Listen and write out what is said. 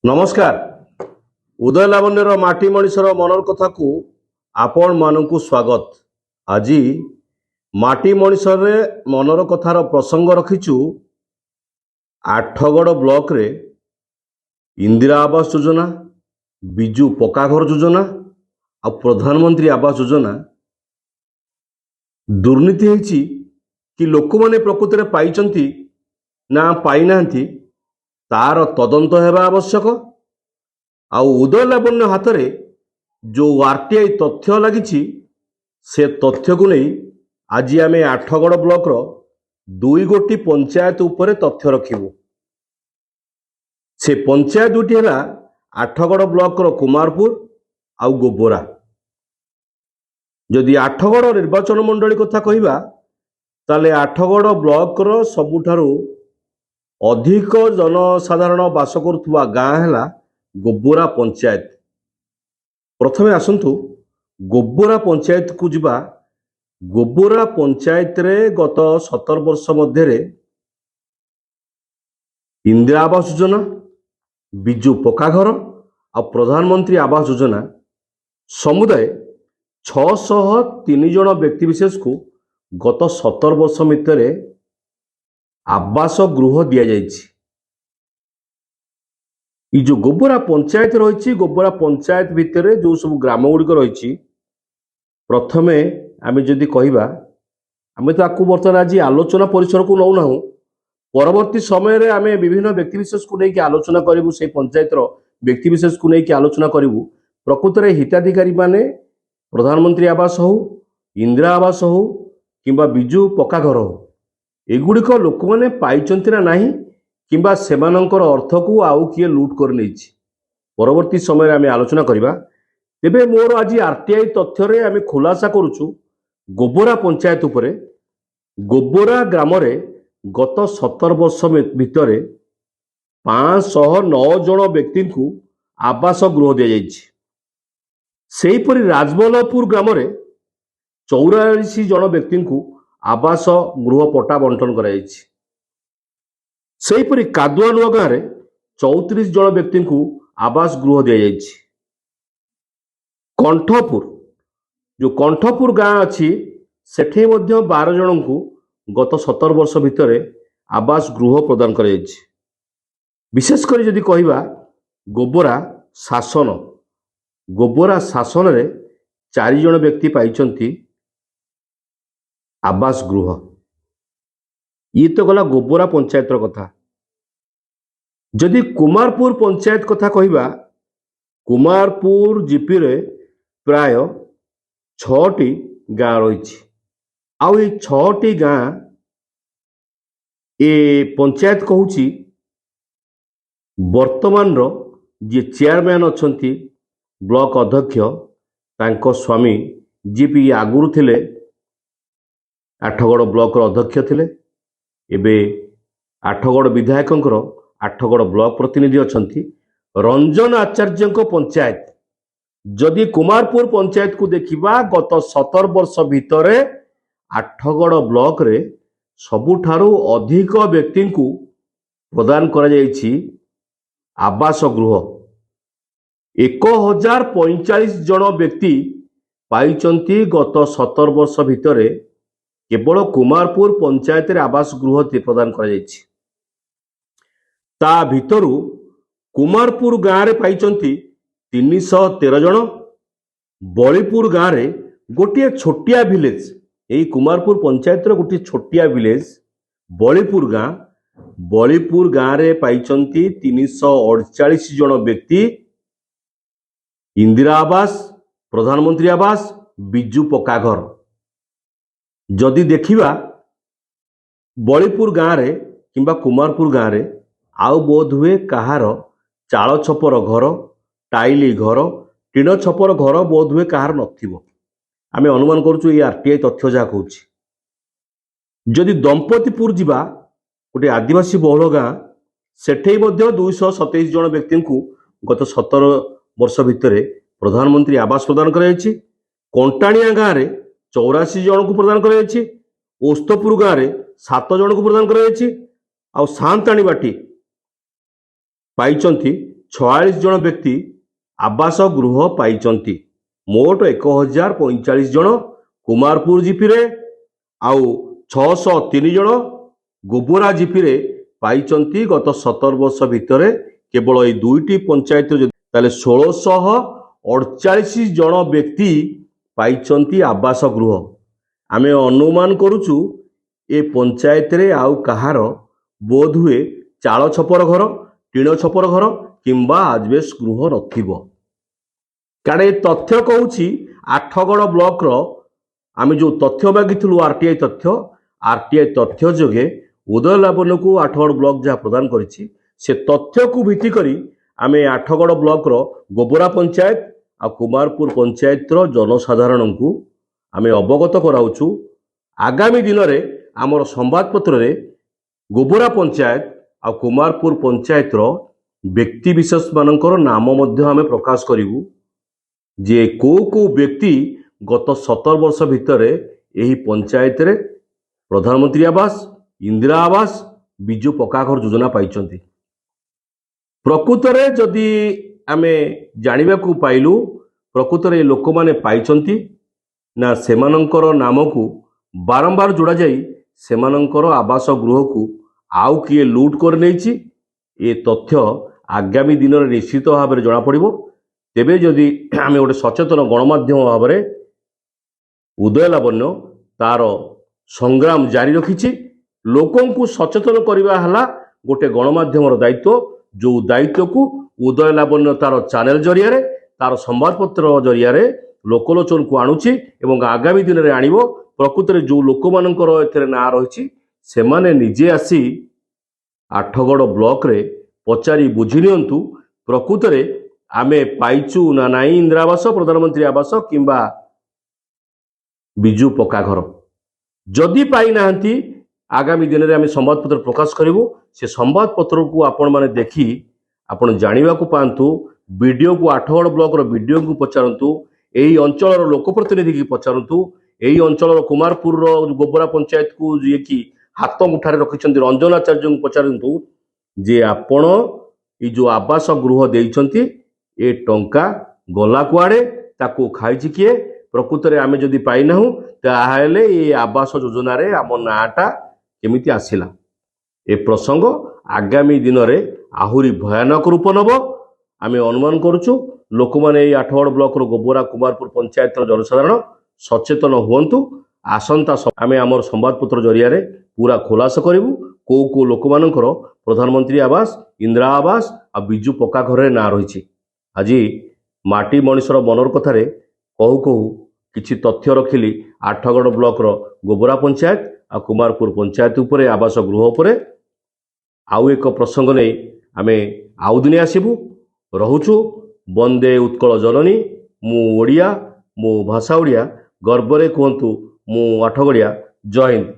ନମସ୍କାର। ଉଦୟ ଲାବଣ୍ୟର ମାଟି ମଣିଷର ମନର କଥାକୁ ଆପଣମାନଙ୍କୁ ସ୍ୱାଗତ। ଆଜି ମାଟି ମଣିଷରେ ମନର କଥାର ପ୍ରସଙ୍ଗ ରଖିଛୁ, ଆଠଗଡ଼ ବ୍ଲକରେ ଇନ୍ଦିରା ଆବାସ ଯୋଜନା, ବିଜୁ ପକ୍କାଘର ଯୋଜନା ଆଉ ପ୍ରଧାନମନ୍ତ୍ରୀ ଆବାସ ଯୋଜନା ଦୁର୍ନୀତି ହେଇଛି କି, ଲୋକମାନେ ପ୍ରକୃତରେ ପାଇଛନ୍ତି ନା ପାଇନାହାନ୍ତି, ତାର ତଦନ୍ତ ହେବା ଆବଶ୍ୟକ। ଆଉ ଉଦୟ ଲାବଣ୍ୟ ହାତରେ ଯେଉଁ ଆରଟିଆଇ ତଥ୍ୟ ଲାଗିଛି, ସେ ତଥ୍ୟକୁ ନେଇ ଆଜି ଆମେ ଆଠଗଡ଼ ବ୍ଲକର ଦୁଇ ଗୋଟି ପଞ୍ଚାୟତ ଉପରେ ତଥ୍ୟ ରଖିବୁ। ସେ ପଞ୍ଚାୟତ ଦୁଇଟି ହେଲା ଆଠଗଡ଼ ବ୍ଲକର କୁମାରପୁର ଆଉ ଗୋବରା। ଯଦି ଆଠଗଡ଼ ନିର୍ବାଚନ ମଣ୍ଡଳୀ କଥା କହିବା, ତାହେଲେ ଆଠଗଡ଼ ବ୍ଲକର ସବୁଠାରୁ ଅଧିକ ଜନସାଧାରଣ ବାସ କରୁଥିବା ଗାଁ ହେଲା ଗୋବରା ପଞ୍ଚାୟତ। ପ୍ରଥମେ ଆସନ୍ତୁ ଗୋବରା ପଞ୍ଚାୟତକୁ ଯିବା। ଗୋବରା ପଞ୍ଚାୟତରେ ଗତ 17 ବର୍ଷ ମଧ୍ୟରେ ଇନ୍ଦିରା ଆବାସ ଯୋଜନା, ବିଜୁ ପକ୍କାଘର ଆଉ ପ୍ରଧାନମନ୍ତ୍ରୀ ଆବାସ ଯୋଜନା ସମୁଦାୟ 603 ଜଣ ବ୍ୟକ୍ତିବିଶେଷକୁ ଗତ 17 ବର୍ଷ ଭିତରେ ଆବାସ ଗୃହ ଦିଆଯାଇଛି। ଏଇ ଯୋଉ ଗୋବରା ପଞ୍ଚାୟତ ରହିଛି, ଗୋବରା ପଞ୍ଚାୟତ ଭିତରେ ଯୋଉ ସବୁ ଗ୍ରାମ ଗୁଡ଼ିକ ରହିଛି, ପ୍ରଥମେ ଆମେ ଯଦି କହିବା, ଆମେ ତ ଆକୁ ବର୍ତ୍ତମାନ ଆଜି ଆଲୋଚନା ପରିସରକୁ ନଉନାହୁଁ। ପରବର୍ତ୍ତୀ ସମୟରେ ଆମେ ବିଭିନ୍ନ ବ୍ୟକ୍ତିବିଶେଷକୁ ନେଇକି ଆଲୋଚନା କରିବୁ, ସେଇ ପଞ୍ଚାୟତର ବ୍ୟକ୍ତିବିଶେଷକୁ ନେଇକି ଆଲୋଚନା କରିବୁ, ପ୍ରକୃତରେ ହିତାଧିକାରୀମାନେ ପ୍ରଧାନମନ୍ତ୍ରୀ ଆବାସ ହଉ, ଇନ୍ଦିରା ଆବାସ ହଉ କିମ୍ବା ବିଜୁ ପକ୍କା ଘର ହଉ, ଏଗୁଡ଼ିକ ଲୋକମାନେ ପାଇଛନ୍ତି ନା ନାହିଁ କିମ୍ବା ସେମାନଙ୍କର ଅର୍ଥକୁ ଆଉ କିଏ ଲୁଟ୍ କରିନେଇଛି, ପରବର୍ତ୍ତୀ ସମୟରେ ଆମେ ଆଲୋଚନା କରିବା। ତେବେ ମୋର ଆଜି ଆରଟିଆଇ ତଥ୍ୟରେ ଆମେ ଖୁଲାସା କରୁଛୁ ଗୋବରା ପଞ୍ଚାୟତ ଉପରେ। ଗୋବରା ଗ୍ରାମରେ ଗତ 17 ବର୍ଷ ଭିତରେ 509 ଜଣ ବ୍ୟକ୍ତିଙ୍କୁ ଆବାସ ଗୃହ ଦିଆଯାଇଛି। ସେହିପରି ରାଜବଲ୍ଲଭପୁର ଗ୍ରାମରେ 44 ଜଣ ବ୍ୟକ୍ତିଙ୍କୁ ଆବାସ ଗୃହ ପଟ୍ଟା ବଣ୍ଟନ କରାଯାଇଛି। ସେହିପରି କାଦୁଆ ନୂଆ ଗାଁରେ 34 ଜଣ ବ୍ୟକ୍ତିଙ୍କୁ ଆବାସ ଗୃହ ଦିଆଯାଇଛି। କଣ୍ଠପୁର, ଯୋଉ କଣ୍ଠପୁର ଗାଁ ଅଛି, ସେଠି ମଧ୍ୟ 12 ଜଣଙ୍କୁ ଗତ 17 ବର୍ଷ ଭିତରେ ଆବାସ ଗୃହ ପ୍ରଦାନ କରାଯାଇଛି। ବିଶେଷ କରି ଯଦି କହିବା ଗୋବରା ଶାସନ, ଗୋବରା ଶାସନରେ ଚାରି ଜଣ ବ୍ୟକ୍ତି ପାଇଛନ୍ତି ଆବାସ ଗୃହ। ଇଏ ତ ଗଲା ଗୋବରା ପଞ୍ଚାୟତର କଥା। ଯଦି କୁମାରପୁର ପଞ୍ଚାୟତ କଥା କହିବା, କୁମାରପୁର ଜିପିରେ ପ୍ରାୟ ଛଅଟି ଗାଁ ରହିଛି। ଆଉ ଏଇ ଛଅଟି ଗାଁ, ଏ ପଞ୍ଚାୟତ କହୁଛି ବର୍ତ୍ତମାନର ଯିଏ ଚେୟାରମ୍ୟାନ୍ ଅଛନ୍ତି, ବ୍ଲକ ଅଧ୍ୟକ୍ଷ, ତାଙ୍କ ସ୍ୱାମୀ, ଯିଏ ବି ଆଗରୁ ଥିଲେ ଆଠଗଡ଼ ବ୍ଲକର ଅଧ୍ୟକ୍ଷ ଥିଲେ, ଏବେ ଆଠଗଡ଼ ବିଧାୟକଙ୍କର ଆଠଗଡ଼ ବ୍ଲକ ପ୍ରତିନିଧି ଅଛନ୍ତି, ରଞ୍ଜନ ଆଚାର୍ଯ୍ୟଙ୍କ ପଞ୍ଚାୟତ। ଯଦି କୁମାରପୁର ପଞ୍ଚାୟତକୁ ଦେଖିବା, ଗତ 17 ବର୍ଷ ଭିତରେ ଆଠଗଡ଼ ବ୍ଲକରେ ସବୁଠାରୁ ଅଧିକ ବ୍ୟକ୍ତିଙ୍କୁ ପ୍ରଦାନ କରାଯାଇଛି ଆବାସ ଗୃହ। 1045 ଜଣ ବ୍ୟକ୍ତି ପାଇଛନ୍ତି ଗତ 17 ବର୍ଷ ଭିତରେ କେବଳ କୁମାରପୁର ପଞ୍ଚାୟତରେ ଆବାସ ଗୃହ ପ୍ରଦାନ କରାଯାଇଛି। ତା ଭିତରୁ କୁମାରପୁର ଗାଁରେ ପାଇଛନ୍ତି 313 ଜଣ। ବଳିପୁର ଗାଁରେ, ଗୋଟିଏ ଛୋଟିଆ ଭିଲେଜ, ଏଇ କୁମାରପୁର ପଞ୍ଚାୟତର ଗୋଟିଏ ଛୋଟିଆ ଭିଲେଜ ବଳିପୁର ଗାଁ, ବଳିପୁର ଗାଁରେ ପାଇଛନ୍ତି 348 ଜଣ ବ୍ୟକ୍ତି ଇନ୍ଦିରା ଆବାସ, ପ୍ରଧାନମନ୍ତ୍ରୀ ଆବାସ, ବିଜୁ ପକ୍କା ଘର। ଯଦି ଦେଖିବା, ବଳିପୁର ଗାଁରେ କିମ୍ବା କୁମାରପୁର ଗାଁରେ ଆଉ ବୋଧହୁଏ କାହାର ଚାଳ ଛପର ଘର, ଟାଇଲି ଘର, ଟିଣ ଛପର ଘର ବୋଧହୁଏ କାହାର ନଥିବ। ଆମେ ଅନୁମାନ କରୁଛୁ, ଏଇ ଆରଟିଆଇ ତଥ୍ୟ ଯାହା କହୁଛି। ଯଦି ଦମ୍ପତିପୁର ଯିବା, ଗୋଟିଏ ଆଦିବାସୀ ବହୁଳ ଗାଁ, ସେଠି ମଧ୍ୟ 227 ଜଣ ବ୍ୟକ୍ତିଙ୍କୁ ଗତ 17 ବର୍ଷ ଭିତରେ ପ୍ରଧାନମନ୍ତ୍ରୀ ଆବାସ ପ୍ରଦାନ କରାଯାଇଛି। କଣ୍ଟାଣିଆ ଗାଁରେ 84 ଜଣଙ୍କୁ ପ୍ରଦାନ କରାଯାଇଛି। ଓସ୍ତପୁର ଗାଁରେ ସାତ ଜଣଙ୍କୁ ପ୍ରଦାନ କରାଯାଇଛି। ଆଉ ସାନ୍ତାଣୀବାଟି ପାଇଛନ୍ତି 46 ଜଣ ବ୍ୟକ୍ତି ଆବାସ ଗୃହ ପାଇଛନ୍ତି। ମୋଟ 1045 ଜଣ କୁମାରପୁର ଜିପିରେ ଆଉ 603 ଜଣ ଗୋବରା ଜିପିରେ ପାଇଛନ୍ତି ଗତ 17 ବର୍ଷ ଭିତରେ କେବଳ ଏଇ ଦୁଇଟି ପଞ୍ଚାୟତ। ତାହେଲେ 1648 ଜଣ ବ୍ୟକ୍ତି ପାଇଛନ୍ତି ଆବାସ ଗୃହ। ଆମେ ଅନୁମାନ କରୁଛୁ, ଏ ପଞ୍ଚାୟତରେ ଆଉ କାହାର ବୋଧହୁଏ ଚାଳ ଛପର ଘର, ଟିଣ ଛପର ଘର କିମ୍ବା ଆଜବେଷ୍ଟ ଗୃହ ନଥିବ। କାରଣ ଏ ତଥ୍ୟ କହୁଛି, ଆଠଗଡ଼ ବ୍ଲକର ଆମେ ଯେଉଁ ତଥ୍ୟ ମାଗିଥିଲୁ, ଆରଟିଆଇ ତଥ୍ୟ, ଆରଟିଆଇ ତଥ୍ୟ ଯୋଗେ ଉଦୟ ଲାବଣ୍ୟକୁ ଆଠଗଡ଼ ବ୍ଲକ ଯାହା ପ୍ରଦାନ କରିଛି, ସେ ତଥ୍ୟକୁ ଭିତ୍ତି କରି ଆମେ ଆଠଗଡ଼ ବ୍ଲକର ଗୋବରା ପଞ୍ଚାୟତ ଆଉ କୁମାରପୁର ପଞ୍ଚାୟତର ଜନସାଧାରଣଙ୍କୁ ଆମେ ଅବଗତ କରାଉଛୁ। ଆଗାମୀ ଦିନରେ ଆମର ସମ୍ବାଦପତ୍ରରେ ଗୋବରା ପଞ୍ଚାୟତ ଆଉ କୁମାରପୁର ପଞ୍ଚାୟତର ବ୍ୟକ୍ତିବିଶେଷମାନଙ୍କର ନାମ ମଧ୍ୟ ଆମେ ପ୍ରକାଶ କରିବୁ ଯେ କୋଉ କୋଉ ବ୍ୟକ୍ତି ଗତ 17 ବର୍ଷ ଭିତରେ ଏହି ପଞ୍ଚାୟତରେ ପ୍ରଧାନମନ୍ତ୍ରୀ ଆବାସ, ଇନ୍ଦିରା ଆବାସ, ବିଜୁ ପକ୍କାଘର ଯୋଜନା ପାଇଛନ୍ତି। ପ୍ରକୃତରେ ଯଦି ଆମେ ଜାଣିବାକୁ ପାଇଲୁ, ପ୍ରକୃତରେ ଏ ଲୋକମାନେ ପାଇଛନ୍ତି ନା ସେମାନଙ୍କର ନାମକୁ ବାରମ୍ବାର ଯୋଡ଼ାଯାଇ ସେମାନଙ୍କର ଆବାସ ଗୃହକୁ ଆଉ କିଏ ଲୁଟ୍ କରିନେଇଛି, ଏ ତଥ୍ୟ ଆଗାମୀ ଦିନରେ ନିଶ୍ଚିତ ଭାବରେ ଜଣାପଡ଼ିବ। ତେବେ ଯଦି ଆମେ ଗୋଟେ ସଚେତନ ଗଣମାଧ୍ୟମ ଭାବରେ ଉଦୟ ଲାବଣ୍ୟ ତାର ସଂଗ୍ରାମ ଜାରି ରଖିଛି। ଲୋକଙ୍କୁ ସଚେତନ କରିବା ହେଲା ଗୋଟେ ଗଣମାଧ୍ୟମର ଦାୟିତ୍ୱ, ଯୋଉ ଦାୟିତ୍ୱକୁ ଉଦୟ ଲାବଣ୍ୟ ତାର ଚ୍ୟାନେଲ ଜରିଆରେ, ତାର ସମ୍ବାଦପତ୍ର ଜରିଆରେ ଲୋକଲୋଚନକୁ ଆଣୁଛି ଏବଂ ଆଗାମୀ ଦିନରେ ଆଣିବ। ପ୍ରକୃତରେ ଯୋଉ ଲୋକମାନଙ୍କର ଏଥିରେ ନାଁ ରହିଛି, ସେମାନେ ନିଜେ ଆସି ଆଠଗଡ଼ ବ୍ଲକରେ ପଚାରି ବୁଝି ନିଅନ୍ତୁ, ପ୍ରକୃତରେ ଆମେ ପାଇଛୁ ନା ନାହିଁ ଇନ୍ଦିରା ଆବାସ, ପ୍ରଧାନମନ୍ତ୍ରୀ ଆବାସ କିମ୍ବା ବିଜୁ ପକ୍କା ଘର। ଯଦି ପାଇନାହାନ୍ତି, ଆଗାମୀ ଦିନରେ ଆମେ ସମ୍ବାଦପତ୍ର ପ୍ରକାଶ କରିବୁ। ସେ ସମ୍ବାଦପତ୍ରକୁ ଆପଣମାନେ ଦେଖି ଆପଣ ଜାଣିବାକୁ ପାଆନ୍ତୁ। ବିଡ଼ିଓକୁ, ଆଠଗଡ଼ ବ୍ଲକର ବିଡ଼ିଓଙ୍କୁ ପଚାରନ୍ତୁ, ଏହି ଅଞ୍ଚଳର ଲୋକପ୍ରତିନିଧିକି ପଚାରନ୍ତୁ, ଏହି ଅଞ୍ଚଳର କୁମାରପୁରର ଗୋବରା ପଞ୍ଚାୟତକୁ ଯିଏକି ହାତ ମୁଠାରେ ରଖିଛନ୍ତି, ରଞ୍ଜନ ଆଚାର୍ଯ୍ୟଙ୍କୁ ପଚାରନ୍ତୁ ଯେ ଆପଣ ଏଇ ଯୋଉ ଆବାସ ଗୃହ ଦେଇଛନ୍ତି, ଏ ଟଙ୍କା ଗଲା କୁଆଡ଼େ, ତାକୁ ଖାଇଛି କିଏ? ପ୍ରକୃତରେ ଆମେ ଯଦି ପାଇନାହୁଁ, ତାହେଲେ ଏ ଆବାସ ଯୋଜନାରେ ଆମ ନାଁଟା କେମିତି ଆସିଲା? ଏ ପ୍ରସଙ୍ଗ ଆଗାମୀ ଦିନରେ ଆହୁରି ଭୟାନକ ରୂପ ନେବ ଆମେ ଅନୁମାନ କରୁଛୁ। ଲୋକମାନେ, ଏଇ ଆଠଗଡ଼ ବ୍ଲକର ଗୋବରା, କୁମାରପୁର ପଞ୍ଚାୟତର ଜନସାଧାରଣ ସଚେତନ ହୁଅନ୍ତୁ। ଆସନ୍ତା ଆମେ ଆମର ସମ୍ବାଦପତ୍ର ଜରିଆରେ ପୁରା ଖୁଲାସା କରିବୁ କୋଉ କୋଉ ଲୋକମାନଙ୍କର ପ୍ରଧାନମନ୍ତ୍ରୀ ଆବାସ, ଇନ୍ଦିରା ଆବାସ ଆଉ ବିଜୁ ପକ୍କା ଘରରେ ନାଁ ରହିଛି। ଆଜି ମାଟି ମଣିଷର ମନର କଥାରେ କହୁ କହୁ କିଛି ତଥ୍ୟ ରଖିଲି ଆଠଗଡ଼ ବ୍ଲକର ଗୋବରା ପଞ୍ଚାୟତ ଆଉ କୁମାରପୁର ପଞ୍ଚାୟତ ଉପରେ, ଆବାସ ଗୃହ ଉପରେ। ଆଉ ଏକ ପ୍ରସଙ୍ଗ ନେଇ ଆମେ ଆଉ ଦିନେ ଆସିବୁ। ରହୁଛୁ। ବନ୍ଦେ ଉତ୍କଳ ଜନନୀ। ମୁଁ ଓଡ଼ିଆ, ମୋ ଭାଷା ଓଡ଼ିଆ। ଗର୍ବରେ କୁହନ୍ତୁ, ମୁଁ ଆଠଗଡ଼ିଆ। ଜୟ ହିନ୍ଦ।